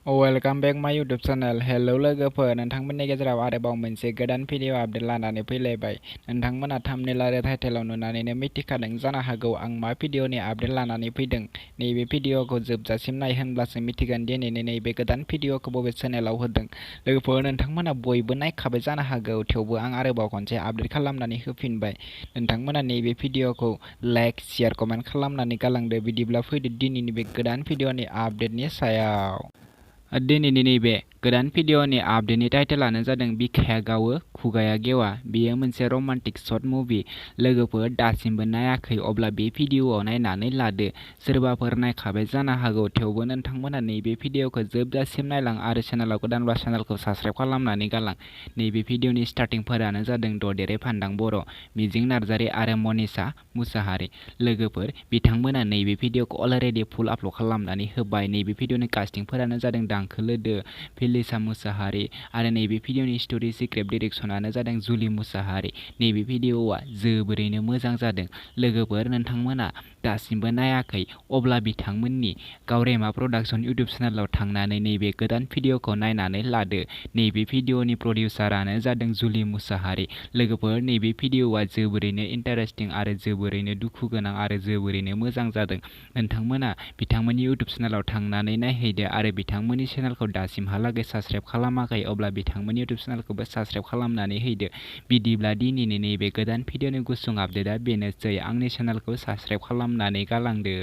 Welcome बेक माय YouTube channel. Hello लोगोफोर, नोंथांमोननि गेजेराव आरोबाव मोनसे गोदान भिडिअ आपडेट लानानै फैलायबाय। नोंथांमोना थाम्बनेल आरो टाइटेलाव नुनानैनो मिथिखादों जानो हागौ आं मा भिडिअनि आपडेट लानानै फैदों। नैबे भिडिअखौ जोबजासिम नाय होनब्लासो मिथिगोन दिनैनि नैबे गोदान भिडिअखौ बबे चेनेलाव होदों। लोगोफोर, नोंथांमोना बयबो नायखाबाय जानो हागौ, थेवबो आं आरोबाव खनसे आपडेट खालामनानै होफिनबाय। नोंथांमोना नैबे भिडिअखौ लाइक, शेयार, कमेन्ट खालामनानै गालांदो। बिदिब्ला फैदो दिनैनि बे गोदान भिडिअनि आपडेटनि सायाव। दिनैनि नैबे गोदान भिडिअनि आपडेटनि टाइटेलानो जादों बिखाया गावो खुगाया गेवा। बेयो मोनसे रमान्टिक शर्ट मुभि। लोगोफोर, दासिमबो नायाखै अब्ला बे भिडिअआव नायनानै लादो। सोरबाफोर नायखाबाय जानो हागौ, थेवबो नोंथांमोना नैबे भिडिअखौ जोबजासिम नायलां आरो चेनेलाव गोदानब्ला चेनेलखौ साबस्क्राइब खालामनानै गालां। नैबे भिडिअनि स्टार्टिंफोरानो जादों ददेरे फान्दां बर', मिजिं नार्जारि आरो मनिषा मुसाहारि। लोगोफोर, बिथांमोना नैबे भिडिअखौ अलरेडि फुल आपल'ड खालामनानै होबाय। नैबे भिडिअनि कास्टिंफोरानो जादों दांखोलोदो, फिलिसा मुसाहारि आरो नैबे भिडिअनि स्ट'रि स्क्रिप्ट डिरेक्शनानो जादों जुलि मुसाहारि। नैबे भिडिअआ जोबोरैनो मोजां जादों। लोगोफोर, नोंथांमोना दासिमबो नायाखै अब्ला बिथांमोननि गावरेमा प्रडाक्शन इउटिउब चेनेलाव थांनानै नैबे गोदान भिडिअखौ नायनानै लादो। नैबे भिडिअनि प्रडिउसारानो जादों जुलि मुसाहारि। लोगोफोर, नैबे भिडिअआ जोबोरैनो इन्टारेस्टिं आरो जोबोरैनो दुखु गोनां आरो जोबोरैनो मोजां जादों। नोंथांमोना बिथांमोननि इउटिउब चेनेलाव थांनानै नायहैदो आरो बिथांमोननि चेनेलखौ दासिमहालागै साबस्क्राइब खालामाखै अब्ला बिथांमोननि इउटिउब चेनेलखौबो साबस्क्राइब खालामनानै हैदो। बिदिब्ला दिनैनि नैबे गोदान भिडिअनि गुसुं आपडेटआ बेनोसै। आंनि चेनेलखौ साबस्क्राइब खालामनानै गालांदो।